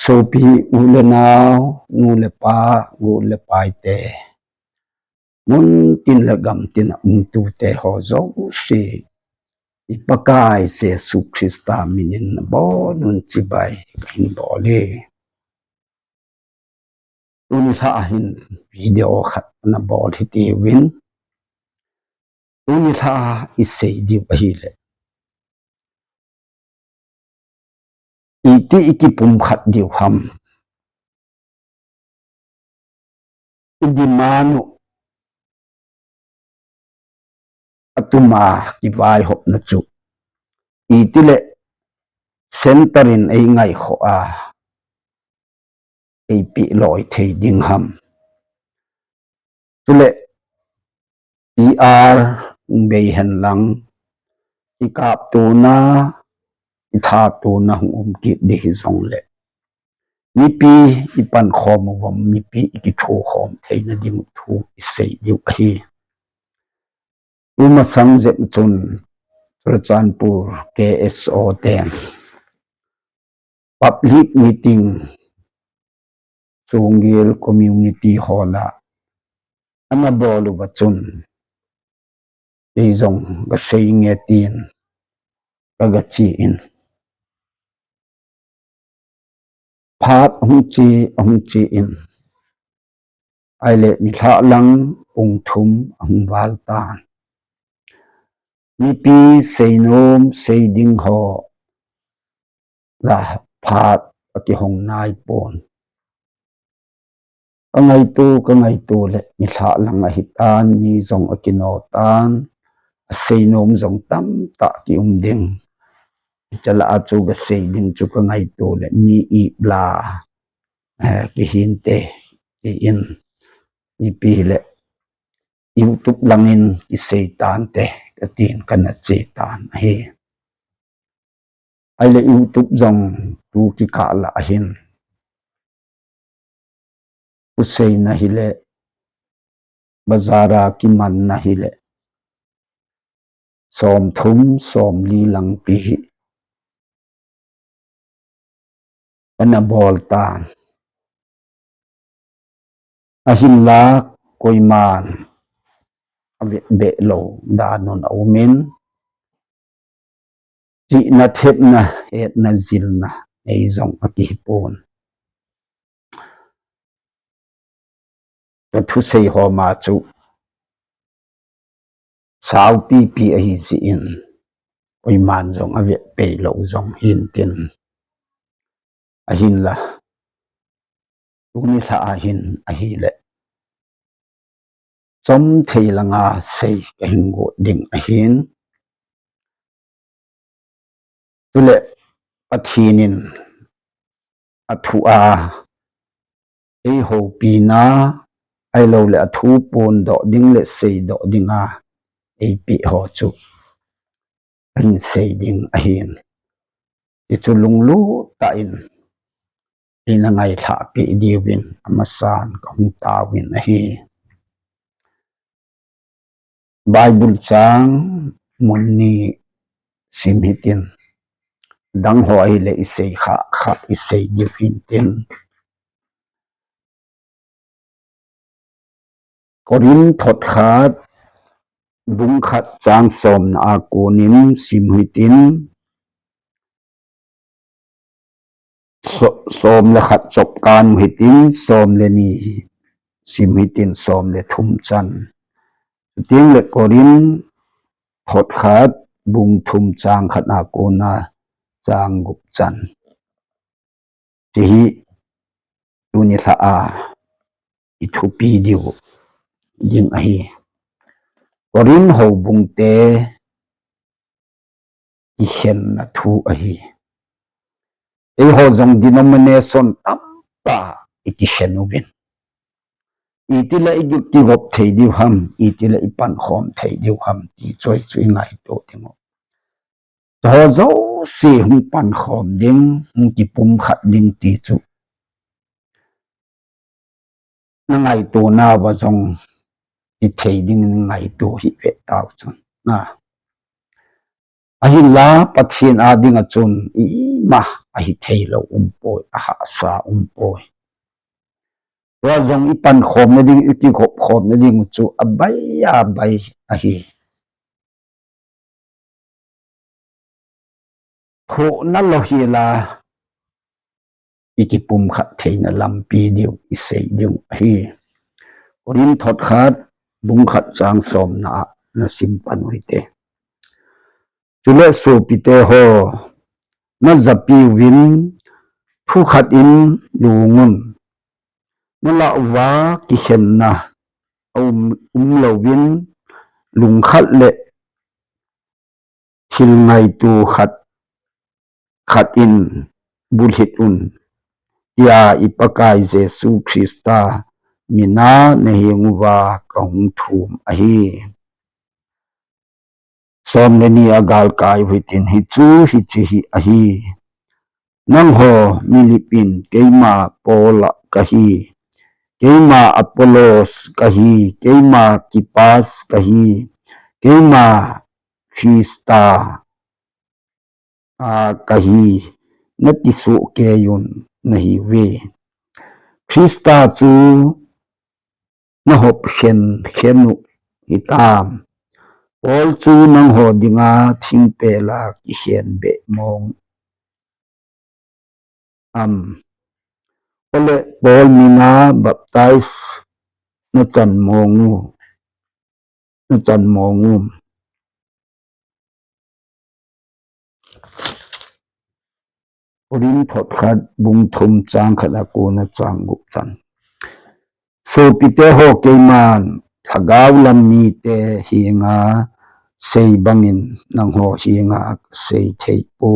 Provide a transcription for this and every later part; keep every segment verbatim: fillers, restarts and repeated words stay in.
Sopi u le nao, nu le pa, u le pai te, mun tin le gam tin a um tu te ho jouse, i Pakai Jesu Christa minin nabonun chibai kahin bol e. Tuni lha a hin video khat nabol hite uvin. Tuni lha a i sei diu ahile, iti i kipumkhat diu ham. I demand u atuma kivaihopna chu, iti le center in ei ngaikhoh a, ei peh loi thei ding ham. Chule P R hung bei hen lang, i kap tuna, i tha tuna hung um kit di hijongle, mipi i pankhom u vang, mipi i kithokhom theina ding thu i sei diu ahi. Tumasang jep chun Churachandpur K S O ten public meeting Chonggel Community Hall a ana bol uva chun, kei jong ka sei nge tin ka ga che in. Phat hung che, hung che in. Ahile nilhah lang pung thum ahung val tan. Mipi seinom, sei ding ho la phat akihong nai pon. Ka ngaito, ka ngaito le nilhah lang ahitan, mi jong akino tan, aseinom jong tamtah kium ding. Hiche lah a chu ka sei ding chu ka ngaito le mi ip la, eh, kihin te, tin, ipi le YouTube langin kisei tante, katin kana che tan ahi. Ahile YouTube jong tu kikah lah ahin, u seina hile, bazar a kimanna hile, som thum, som li langpi hi ana bol tan. Ahinla koiman avet beh lou dan un aumin, chihna, thepna, hetna, jilna nei jong akihi pon. Ka thusei ho ma chu saupipi ahi jeh in, koiman jong avet peh lou jong hintin. Ahinla, tuni lha a hin ahile, chomthei langa sei kahin got ding ahin. Chule Pathen in athu a eihoupi na, ahilou le athu pondoh ding le seidoh dinga eipeh ho chu kahin sei ding ahin. Hichu lunglut tah in eina ngailhah peh diuvin amasan kahung taovin ahi. Bible chang mun ni sim hitin, adang ho ahile isei kha kha isei diu hintin. Corinth thot khat, bung khat chang somna a konin sim hitin, so-, som le khat chop kan hitin, som le ni sim hitin, som le thum chan. Chuteng le Corinth thot khat, bung thum chang khat a kona chang gup chan. Hiche hi tuni lha a i thupi diu ding ahi. Corinth houbung te kikhenna thu ahi. Eiho jong denomination tamtah i kikhen uvin. Itile i kigop thei diu ham, itile i pankhom thei diu ham, ti chu chu i ngaito ding u. Ho jouse hung pankhom ding, hung kipumkhat ding ti chu na ngaito nauva jong i thei ding in ngaito hih ve tau chun. Na. Ahinla Pathen a dinga chun ima ahi thei lou um poi, ahahsa um poi. Tua jong i pan khom na ding, i kikhop khom na ding chu abai abai ahi. Thohna lou hi la, i kipumkhat theina lampi diu, i sei diu ahi. Korinth thot khat, bung khat chang somna a na sim pan u hite. Chule sopite ho, na japi uvin, thu khat in lungun. Na lah uva kikhenna a um, um louvin, lungkhat le thil ngaito khat, khat in bulhit un, tia i Pakai Jesu Christa mina na heng uva ka hung thum ahi. Som le ni a galkai u hitin, hichu hiche hi ahi. Nangho milip in keima Paul a kahi, keima Apollos kahi, keima Kephas kahi, keima Christa a kahi, nati soh kei un nahiuve. Christa chu na hop khen khen u hitam. Paul chu nangho dinga thingpel a kikhen beh mong am? Ole Paul mina baptize na chan mong u, na chan mong um? Korinth thot khat bung thum chang khat a kona chang gup chan. Sopite ho, keiman lhagao lam mite henga sei bangin nangho henga sei thei po.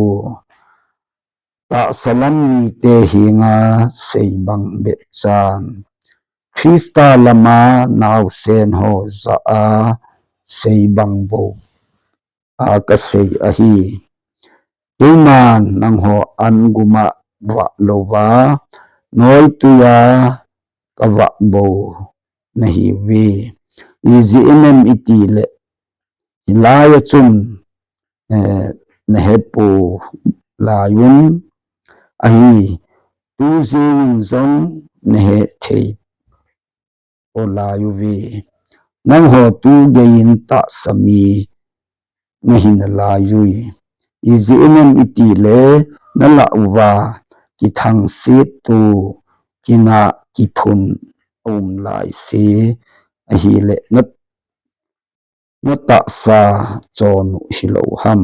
Tahsa lam mite henga sei bang bep chan. Christa lama naosen ho jah a sei bang bou a kasei ahi. Keiman nangho an guma vah louva, noitui a kavah bou nahiuve. Ijeh inem itile, hilai a chun, eh, nahepo lai un ahi, tu jingin jong nahe thei po lai uve. Nangho tu geiyin tahsa mi nahi nalai ui. Ijeh inem itile, nalah uva kithangset to, kinah kiphun aum laise, ahile na, na tahsa chon u hilou ham?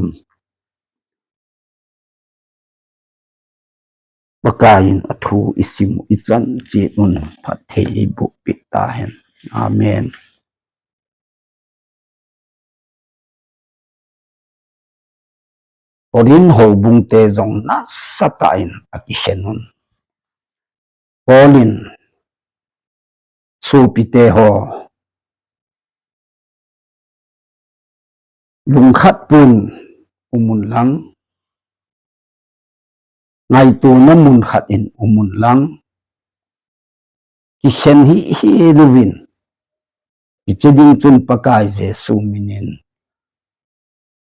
Pakaiyin athu isim u ichan chet un phatthei eiboh peh tahen. Amen. Korinth houbung te jong nasatah in akikhen un. Paul in, sopite ho, lungkhat pun umun lang, ngaitona mun khat in umun lang, kikhen hih hih uvin, hiche ding chun Pakai Jesu minin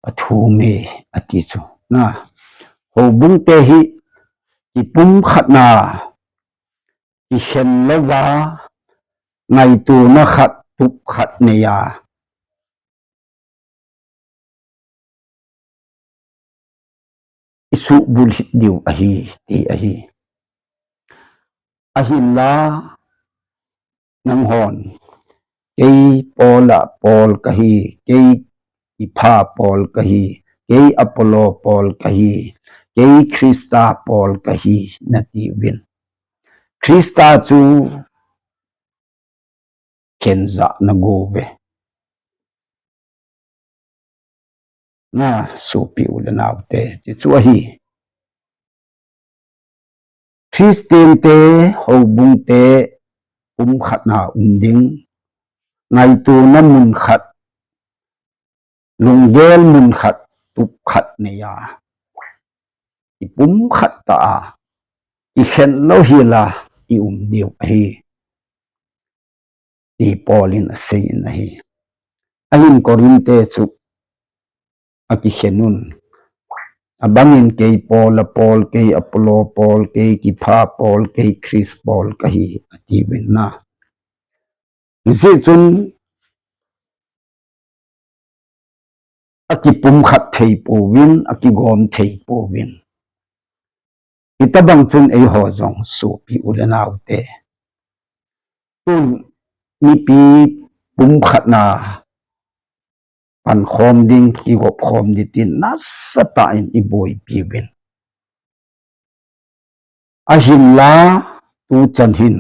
athum e, ati chu. Na, houbung te hi kipumkhatna, kikhen louva, ngaitona khat, tup khat neiya isuh bulhit diu ahi, ti ahi. Ahinla, nanghon, kei Paul a Paul kahi, kei Kepha Paul kahi, kei Apollo Paul kahi, kei Christa Paul kahi, nati uvin. Christa chu khen jah na gou ve. Na, sopi u le nao te, ti chu ahi. Christian te, houbung te, pumkhatna um ding, ngaitona mun khat, lunggel mun khat, tup khat neiya, ipumkhat ta a, ikhen louhel a ium diu ahi, ti Paul in asei in ahi. Ahin Corinth te chu akikhen un. Abangin kei Paul a Paul, kei Apollo Paul, kei Kipha Paul, kei Christ Paul kahi atiuvin na. Hijeh chun akipumkhat thei pouvin, akigom thei pouvin. Hitobang chun eiho jong sopi u le nao te, tun mipi pumkhatna pankhom ding, kigop khom ding tin nasatah in iboipi uvin. Ahinla tuchan hin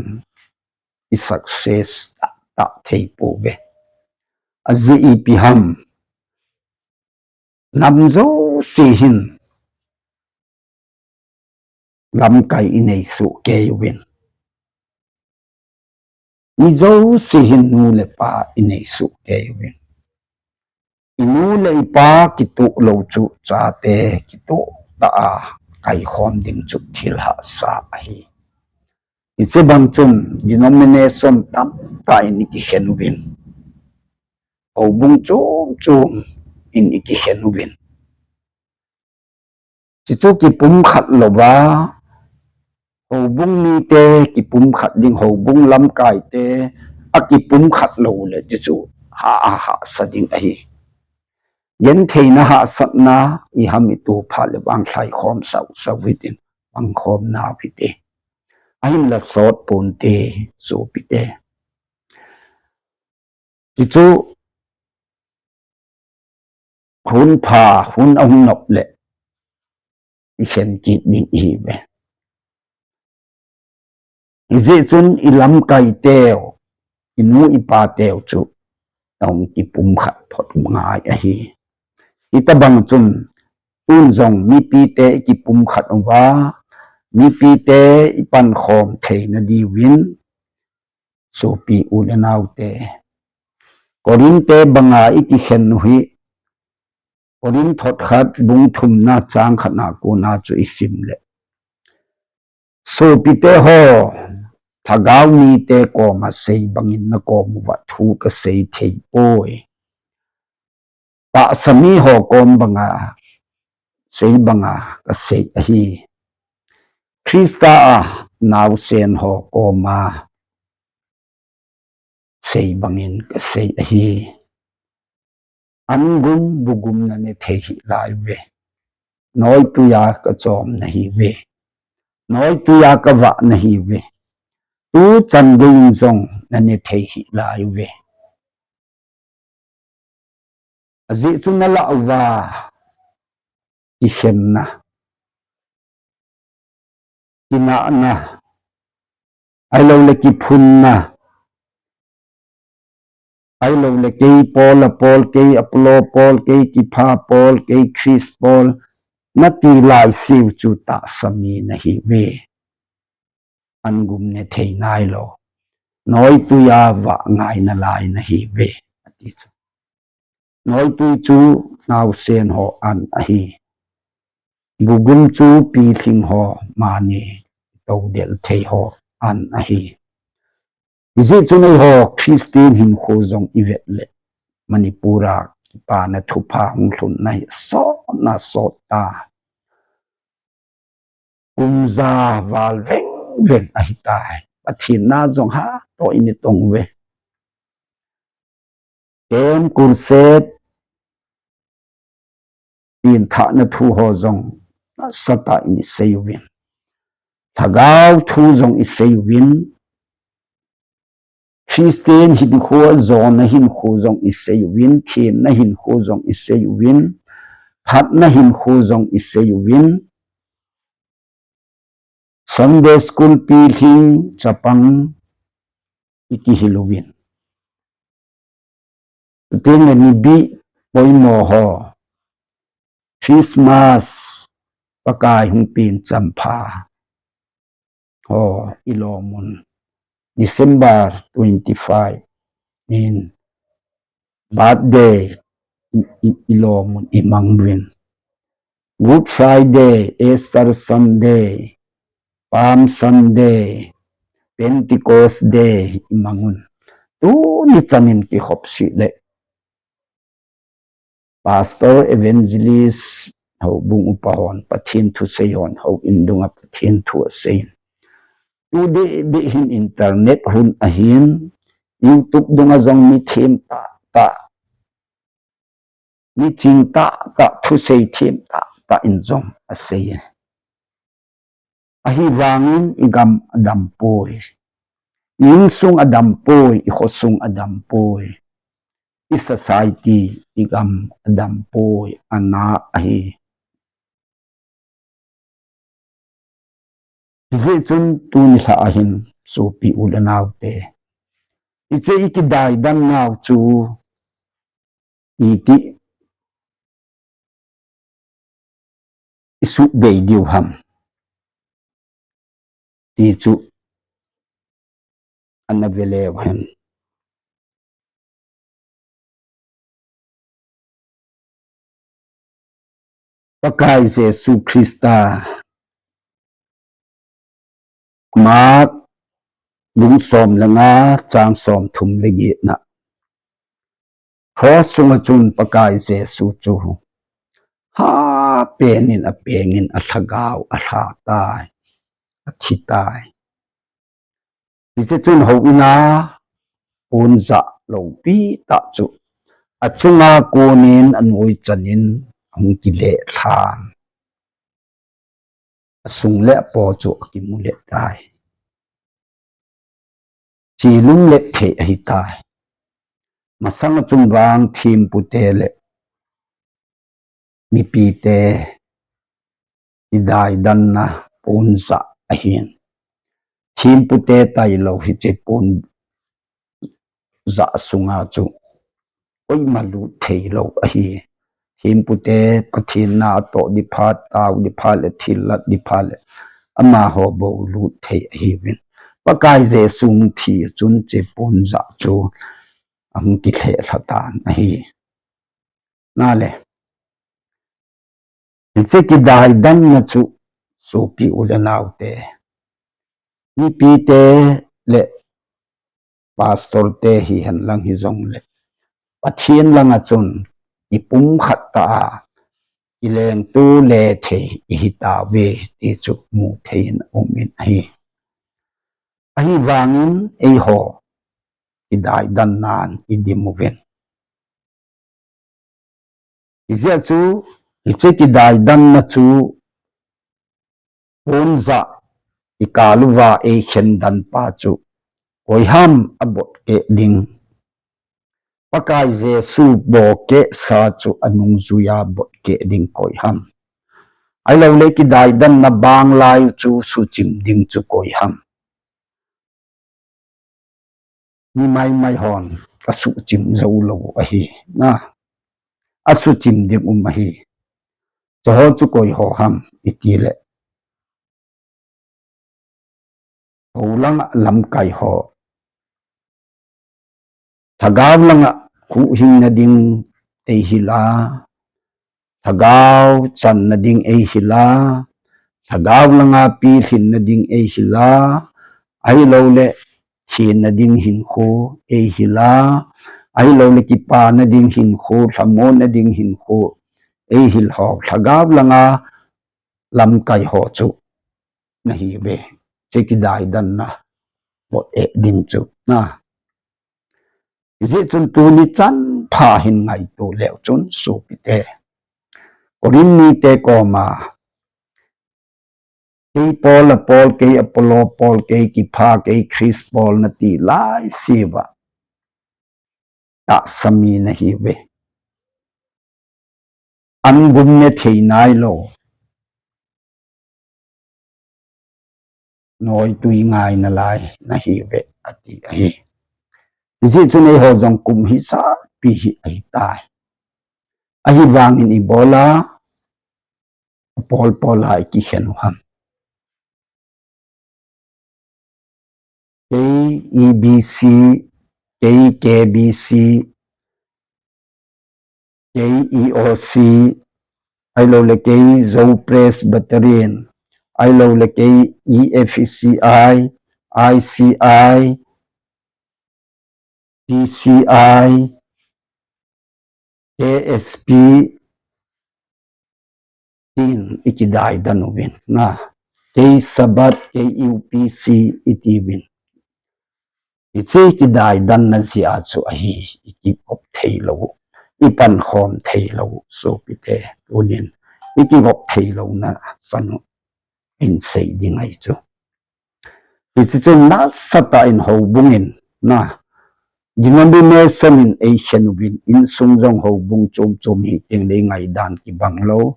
i success tah, tah thei pouve. Ajeh ipi ham, nam jouse hin lamkai inei soh kei uvin. Mi jouse hin nu le pa inei soh kei uvin. Inu le ipa kitoh lou chu chate kitoh tah a kaikhom ding chu thil hahsa ahi. Hiche bang chun denomination tamtah in ikikhen uvin. Houbung chom chom in ikikhen uvin. Chuchu kipumkhat louva, houbung mite kipumkhat ding, houbung lamkaite akipumkhat lou le, chuchu ha, ahahsa ding ahi. Gentheina hahsatna iham itoh phat le vang lhaikhom sausau hitin, pangkhom nau hite. Ahinla sot ponte, sopite. Chuchu hun pha, hun ahung nop le ikhen kit ding ihiuve. Hijeh chun ilamkaiteu, inu ipa teu chu ahung kipumkhat phot ngai ahi. Hitobang chun tun jong mipite ikipumkhat uva, mipite ipankhom theina diuvin, sopi u le naote, Korinth te banga ikikhen u hi, Korinth thot khat bung thumna chang khatna kona chu isim le, sopite ho, lhagao mite koma sei bangin nakom uva thu kasei thei poi. Tahsa mi ho kom banga, sei banga kasei ahi. Christa a naosen ho koma sei bangin kasei ahi. An gum bu gum nane thei hih lai uve. Noitui a kachom nahiuve. Noitui a kavah nahiuve. Tuchan geiyin jong nane thei hih lai uve. Ajeh chu nalah uva kikhenna, kinahna, ahilouleh kiphunna, ahilouleh kei Paul a Paul, kei Apollo Paul, kei Kipha Paul, kei Christ Paul, nati laiseu chu tahsa mi nahiuve. An gum ne thei nailou. Noitui a vah ngai nalai nahiuve, ati chu. Noitui chu naosen ho an ahi. Bu gum chu pilhing ho mani toudel thei ho an ahi. Hijeh chun eiho Christian hinkho jong ivet le, Manipur a kipana thupha hung lhunna hi sotna sot ta. Kum ja val veng veng ahitai. Pathen na jong hatah in itong uve. Camp, crusade, pengthahna thu ho jong nasatah in isei uvin. Lhagao thu jong isei uvin. Christian hinkho, jona hinkho jong isei uvin, thenna hinkho jong isei uvin, phatna hinkho jong isei uvin. Sunday school pilhing chapang ikihil uvin. Chuteng le nibih poimo ho, Christmas, Pakai hung pen champha ho ilom un. December twenty-five in birthday i, i, ilom un, imang uvin. Good Friday, Easter Sunday, Palm Sunday, Pentecost Day imang un. Tuni chan in kikhop sih le, Pastor, Evangelist, houbung upa hon Pathen thu sei hon, houin dunga Pathen thu asei. Tu deh deh hin internet hun ahin, YouTube dunga jong mi them tah tah, mi ching tah tah, thusei them tah tah in jong asei. Ahivangin i gam adam poi, i insung adam poi, i khosung adam poi, i society, i gam adam poi, ana ahi. Hijeh chun tuni lha ahin sopi u le naote, hiche i kidaidan nau chu iti i subei diu ham ti chu ana ve leu hen. Pakai Jesu Christa, Mark bung som le nga, chang som thum le get na. Cross sunga chun Pakai Jesu chu hapen in, apeng in, alhagao alha tai, athi tai. Hiche chun houin a pon jah loupi tah chu achunga konin anoi chanin ahung kile lhan. Asung le apo chu akimu le tai. Chelum le thei ahi tai. Masang a chun vang thempute le mipite kidaidanna pon jah ahin. Thempute tailou hiche pon jah sunga chu koima lut thei lou ahi. Thempute Pathen na atoh ding phat, tao ding phat le thillat ding phat le amaho bou lut thei ahiuvin. Pakai Jesu thi a chun hiche pon jah chu ahung kilheh lha tan ahi. Nale. Hiche kidaidanna chu sopi u le naote, mipite le pastor te hihen lang hijongle, Pathen langa chun ipumkhat tah a ilengtu le thei ihi tauve ti chu mu thei in aum in ahi. Ahivangin eiho kidaidannan idim uvin. Hijeh chun, hiche kidaidanna chu pon jah ikal uva eikhen dan pa chu koiham abot keh ding. Pakai Jesu bou keh sa chu anungjui a bot keh ding koiham. Ahilouleh kidaidanna bang lai chu suchim ding chu koiham. Mi maimai hon asuchim jou lou ahi. Na, asuchim ding um ahi. Chuho chu koiho ham itile, hou langa lamkai ho. Lhagao langa huhhingna ding eihil a, lhagao channa ding eihil a, lhagao langa pilhinna ding eihil a, ahilouleh thenna ding hinkho eihil a, ahilouleh kipana ding hinkho, lhamonna ding hinkho eihil ho, lhagao langa lamkai ho chu nahiuve. Hiche kidaidanna bot eh ding chu na. Hijeh chun tuni chan pha hin ngaito leu chun sopite, Corinth mite koma, kei Paul a Paul, kei Apollo Paul, kei kipha, kei Christ Paul nati laiseuva tahsa mi nahiuve. An gum ne thei nailou, noi tui ngai nalai nahiuve ati ahi. Hijeh chun eiho jong kum hisah pi hi ahitai. Ahivangin ibola Paul Paul a ikikhen u ham. Kei E B C, kei K B C, kei E O C, ahilouleh kei Zo Presbyterian, ahilouleh kei E F C I, I C I, P C I, K S P, in ikidai dan uvin na. Kei Sabbath, kei U P C iti uvin. Hiche kidai dan na jeh a chu ahi, ikigop thei lou, ipankhom thei lou, sopite, tunin ikigop thei louna san u in sei ding ahi chu. Hiche chun nasatah in houbung in na, denomination in eikhen uvin, insung jong houbung chom chom hi teng le ingaidan kibang lou,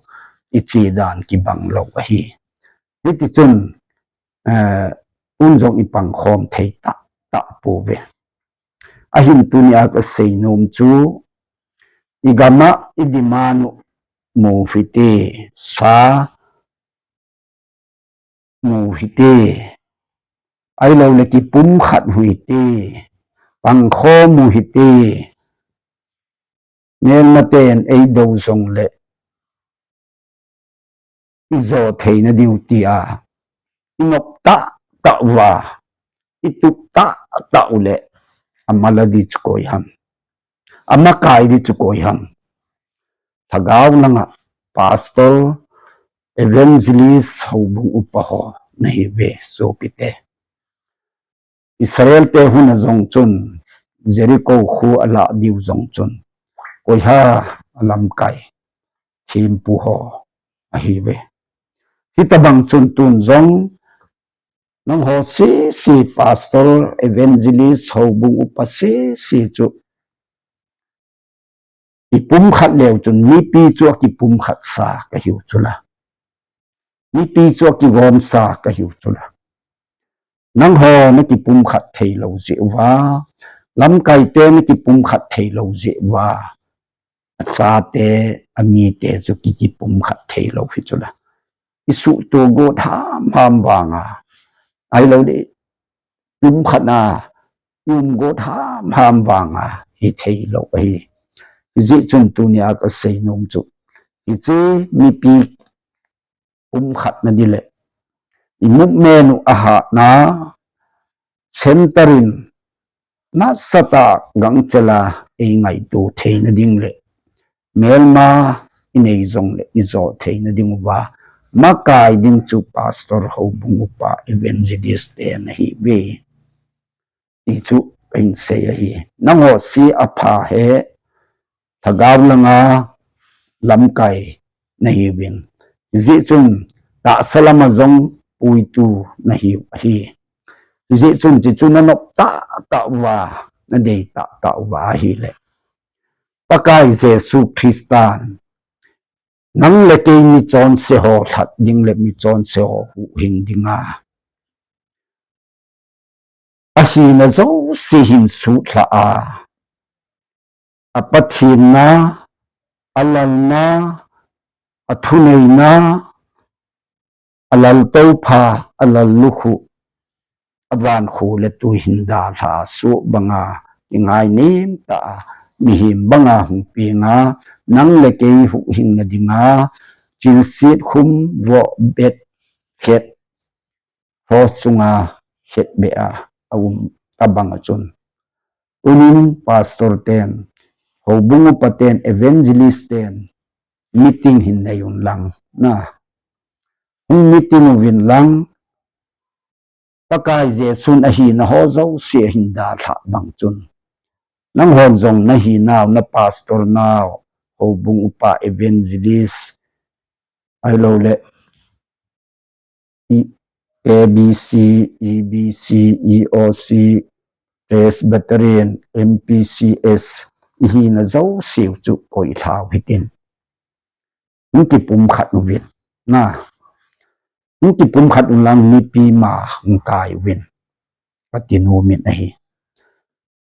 iche dan kibang lou ahi. Hiti chun, eh, tun jong ipankhom thei tah tah pouve. Ahin tunia kasei nom chu, igam a idemand u mu hite, sa mu hite, ahilouleh kipumkhat u hite, pankhom u hite, melmaten eido jongleh ijo theina diu tia inop tah tah uva, itup tah tah uleh, amala di chu koi ham, amakai di chu koi ham? Lhagao langa pastor, evangelist, houbung upa ho nahiuve sopite. Israel te huna jong chun, Jericho khu alah diu jong chun, koiham alamkai? Thempu ho ahiuve. Hitobang chun tun jong, nangho sese, pastor, evangelist, houbung upa sese chu, ipumkhat leu chun, mipi chu akipumkhat sa kahiu chula, mipi chu akigon sa kahiu chula. Nangho nakipumkhat thei lou jeh uva, lamkaite nakipumkhat thei lou jeh uva, achate, amite chu ki, kipumkhat thei lou hi chula. Isuhto got hamham vanga, ahilouleh pumkhat na ium got hamham vanga hithei lou ahi. Hijeh chun tunia kasei nom chu, hiche mipi pumkhatna di le, i movement u ahatna, center in nasatah gangchela eingaito theina ding le, melma inei jongleh ijo theina ding uva makai ding chu pastor, houbung upa, evangelist te nahiuve, ti chu kahin sei ahi. Nangho se apha e, lhagao langa lamkai nahiuvin, hijeh chun tahsa lama jong puitu nahiu ahi. Hijeh chun hichu nanop tahtah uva, nadei tahtah uva ahileh, Pakai Jesu Christan nang le kei michonse ho lhat ding le michonse ho huhhing dinga ahina jouse hin sutlha a, a Pathen na, a lalna, a thuneina, a laltoupha, a lallukhuh, a vankhu le twi hin dalha a soh banga, kingainem tah a, mihem banga hung penga, nang le kei huhhingna dinga, chilset khum vohbet khet, cross chunga khetbeh a, aum tabang a chun, tunin pastor ten, houbung upa ten, evangelist ten meeting hin nei unlang, na, hung meeting uvin lang, Pakai Jesun ahina ho jouse ahin dalhah bang chun, nanghon jong nahinau, na pastor nau, houbung upa, evangelist, ahilouleh, E-, A B C, E B C, E O C, Presbyterian, M P C S, ihina jouseu chu koilhau hitin, hung kipumkhat uvin, na, hung kipumkhat unlang mipi ma hung kai uvin, kati nomin ahi.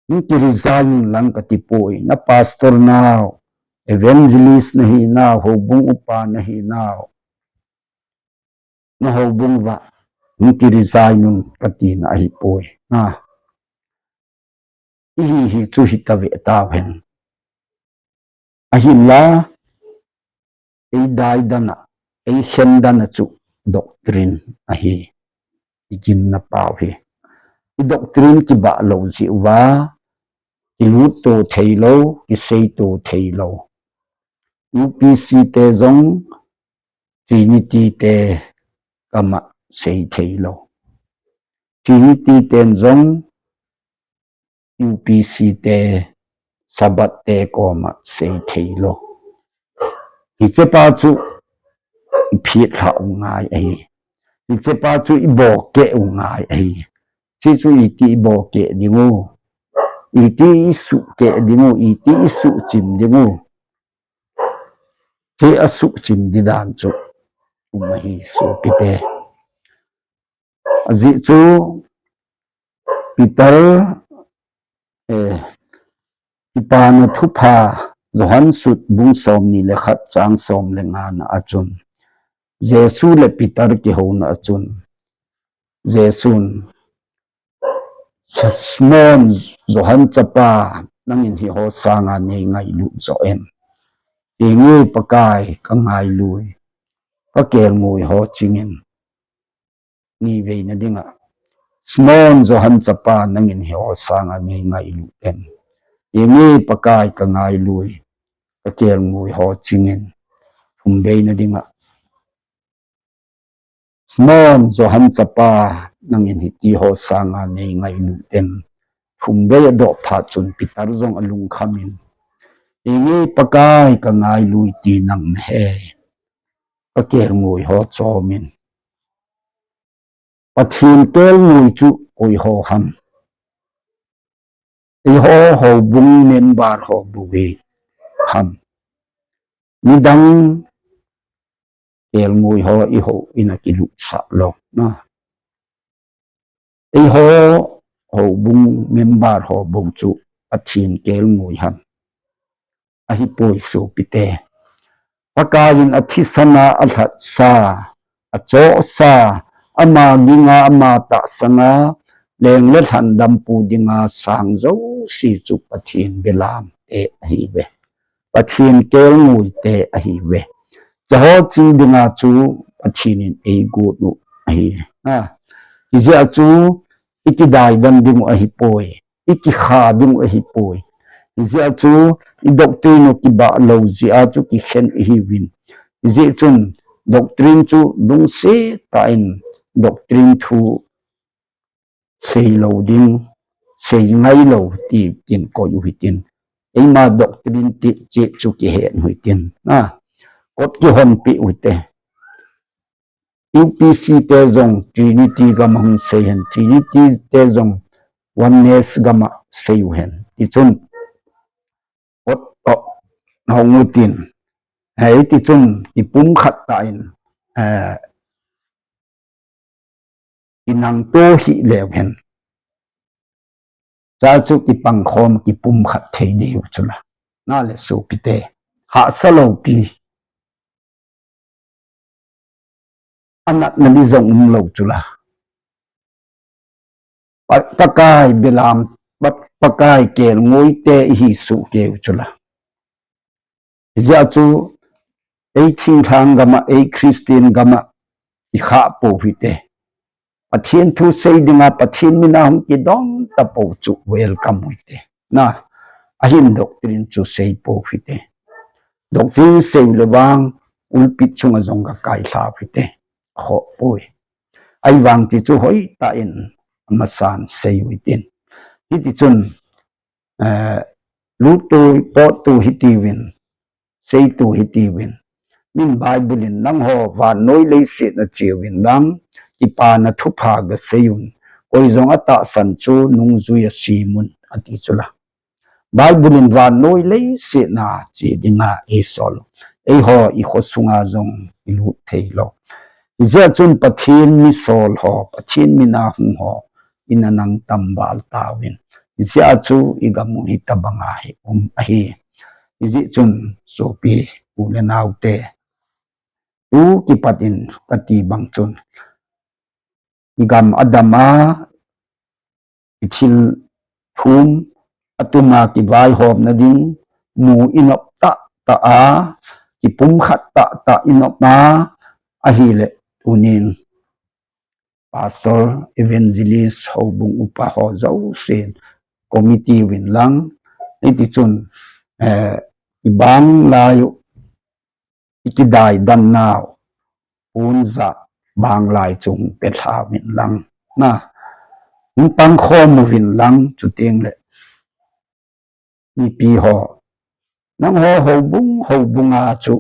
Hung kiresign unlang katipoi, na pastor nau, evangelist nahinau, houbung upa nahinau, na houbung uva hung kiresign un katina ahipoi, na, ihi hi chu hitave tauhen. Ahinla, eidai dan a, eikhen dan a chu doctrine ahi, iginna pau hi. I doctrine kibah lou jeh uva, kilutto theilou, kiseito theilou. U P C te jong Trinity te kama sei thei lou. Trinity ten jong U P C te, Sabbath te koma sei thei lou. Hichepa chu i phitlha u ngai ahi. Hichepa chu i bohkeh u ngai ahi. Hiche chu iti i bohkeh ding u, iti i suhkeh ding u, iti i suhchim ding u. Hiche a suhchim di dan chu um ahi sopite. Ajeh chu Peter, eh, Kipana Thupha, Johan sut bung somni le khat chang som le nga na a chun, Jesu le Peter kihouna a chun, Jesun, Simon, Johan chapa, nangin hiho sanga nei ngailut joh em? Henge Pakai, ka ngailui, ka kelngoi ho chingin. Ni veina dinga, Simon, Johan chapa, nangin hiho sanga nei ngailut em? Henge Pakai, ka ngailui, ka kelngoi ho chingin. Thum veina dinga, Simon, Johan chapa, nangin hitiho sanga nei ngailut em? Thum vei adoh phat chun Peter jong alungkhamin, Henge Pakai, ka ngailui ti nang nahe, ka kelngoi ho chomin. Pathen kelngoi chu koi ho ham? Eiho houbung member ho bou hi ham? Midang kelngoi ho eiho in akilutsah lou na. Eiho houbung member ho bou chu Pathen kelngoi ham? Ahipoi sopite. Pakaiyin athisan a alhatsa, achohsa, ama ginga ama tahsana, leng le lhan dampu dinga sang jouse chu Pathen belam te ahiuve. Pathen kelngoi te ahiuve. Hicheho ching dinga chu Pathen in eigot u ahi. Ha. Hijeh a chu ikidaidan ding u ahipoi. Ikikha ding u ahipoi. Hijeh a chu i doctrine u kibah lou jeh a chu kikhen ihiuvin. Hijeh chun doctrine chu lungset tah in doctrine thu sei lou ding, sei ngai lou ti tin koi u hitin. Eima doctrine ti cheh chu kihen u hitin. Ha. Kot kihonpeh u hite. U P C te jong Trinity gam a hung sei hen, Trinity te jong Oneness gam a sei u hen. Tichun, ot, ot, hong u tin. Hei, tichun, kipumkhat tah in, eh, kinangto hih leu hen. Chua chu kipangkhom, kipumkhat thei diu chula. Na le sopite. Hahsa lou pi. Anatna di jong umlou chula. Pa-, Pakai belam, Pa-, Pakai kelngoi te ihi soh keu chula. Hijeh a chu, ei thinglhang gam a, ei Christian gam a, ikhah pou hite. Pathen thu sei dinga, Pathen mina hung kidong tapou chu welcome u hite. Na, ahin doctrine chu sei pou hite. Doctrine sei u le vang, pulpit chunga jong ga kailha u hite. Khoh poi. Ahivang ti chu hoitah in, amasan sei u hitin. Hiti chun, eh, luttu, pottu hitiuvin, seitu hitiuvin. Min Bible in nangho vannoi leiset a cheuvin lang, kipana thupha ga seiyun. Koi jong atahsan chu nungjui a semun, ati chula. Bible in vannoi leiset a che dinga eisol. Eiho i khosunga jong ilut theilou. Hijeh chun Pathen mi sol ho, Pathen mina hung ho, ina nang tam val tauvin. Hijeh a chu i gam u hitabanga hi um ahi. Hijeh chun sopi u le naote, tu kipat in kati bang chun, i gam adam a, i thil thum, atuma kivaihomna ding, mu i nop tahtah a, kipumkhat tahtah i nop a, ahile tunin Pastor, Evangelist, houbung upa ho jousen, committee uvin lang, hiti chun, eh, i bang lai u, i kidaidan nau, pon ja bang lai chu hung pelha uvin lang, na, hung pangkhom uvin lang, chuteng le mipi ho, nangho houbung houbung a chu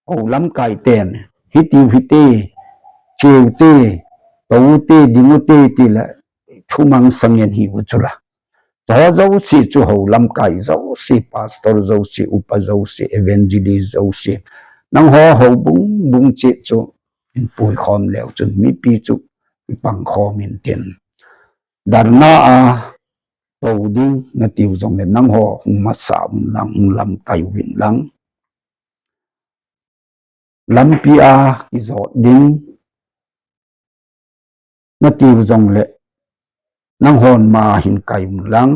hou lamkai ten, hitiu hite, cheu te, tou te, ding ute ti le thumang sangen hi u chu la. Cho jouse chu hou lamkai jouse, pastor jouse, upa jouse, evangelist jouse, nangho houbung bung cheh chu in puikhom leu chun mipi chu i pangkhom intin, dharna a tou ding natiu jongle nangho hung masa uvin lang, hung lamkai uvin lang. Lampi a kijot ding natiu jongle nanghon ma hin kai uvin lang,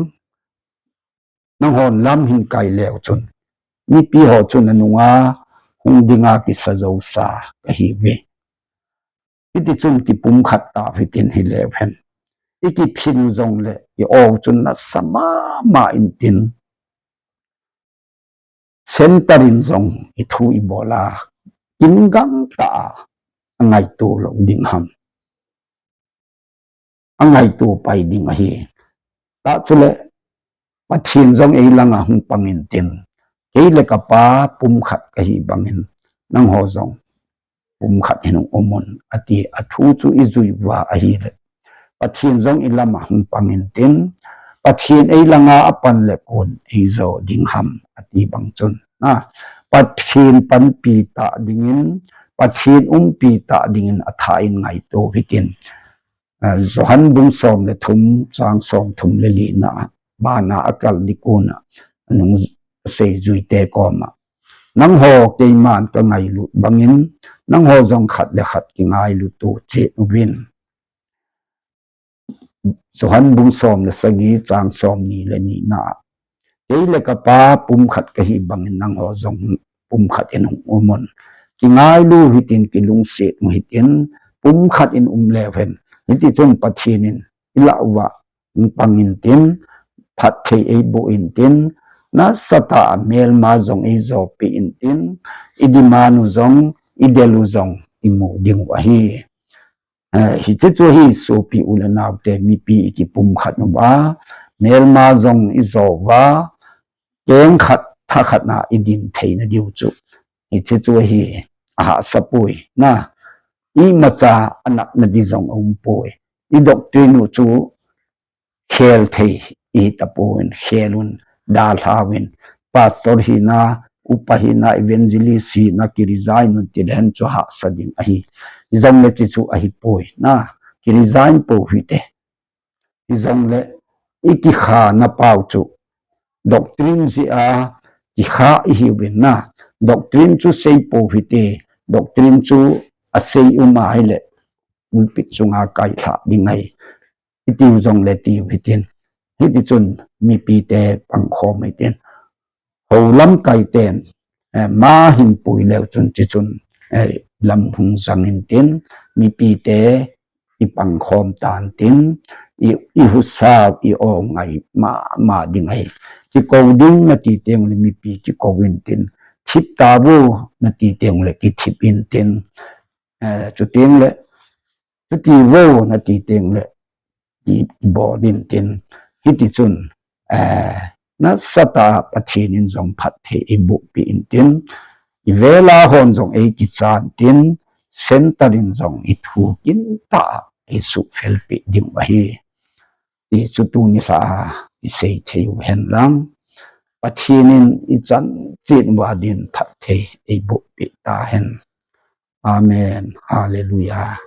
nanghon lam hin kai leu chun mipi ho chun anunga hung dinga kisa josa kahiuve. Hiti chun kipumkhat tau hitin hileu hen, i kiphin jongle i o chun nasa mama intin, center in jong i thu i bol a, kin gangtah a, angaito lou ding ham, angaito pai ding ahi. Tah chule Pathen jong ei langa hung pang intin, kei le kapa pumkhat kahi bangin nangho jong pumkhat hin hung um un, ati. Athu chu i jui uva ahile, Pathen jong i lama hung pang intin, Pathen ei langa apan le kon ei jo ding ham, ati bang chun, a, Pathen panpi tah dingin, Pathen umpi tah dingin atha in ngaito hitin. A, Johan bung som le thum, chang som thum le lina, bana akal ding kona anung seijui te koma, nangho keiman kangailut bangin, nangho jong khat le khat kingailut u chet uvin. Johan bung som le sagi, chang som ni le nina, kei le kapa pumkhat kahi bangin nangho jong pumkhat in hung um un. Kingailu hitin, kilungset u hitin, pumkhat in um leu hen. Hiti chun Pathen in i lah uva hung pang intin, phatthei ei boh intin, nasatah a melma jong ei jopi intin, i demand u jong, i del u jong i mu ding u ahi. Eh, hiche chu ahi, sopi u le naote, mipi i kipumkhat uva, melma jong i jo uva, keng khat, tha khat na i din theina diu chu. Hiche chu ahi, ahahsa poi, na, imacha anatna di jong aum poi. I doctrine u chu khel thei i tapon, khel un, dalha uvin, pastor hina, upa hina, evangelist hina, kiresign un tile hen chu hahsa ding ahi. Hijongle hiche chu ahipoi, na, kiresign pou hite. Hijongle i kikhana pau chu doctrine jeh a kikha ihiuvin, na, doctrine chu sei pou hite, doctrine chu asei um ahile pulpit chunga kailhah ding ahi, itiu jongle tiu hitin. Hiti chun mipite pangkhom hitin. Hou lamkai ten, eh, ma hin pui leu chun, hiche chun, eh, lam hung jang intin, mipite i pangkhom tan tin, i, i husa, i o ngai mama ding ahi. Kikou ding nati teng le mipi kikou intin, thip tauvo nati teng le kithip intin, eh, chuteng le, chuti vo nati teng le i, i bol intin. Hiti chun, eh, nasatah a Pathen in jong phatthei ei bohpi intin, i vela hon jong ei kichan tin, center in jong i thu kintah a ei suhfelpi ding u ahi, ti chu tuni lha a i sei thei u hen lang. Pathen in i chan chen uva din phatthei ei bohpi tahen. Amen. Hallelujah.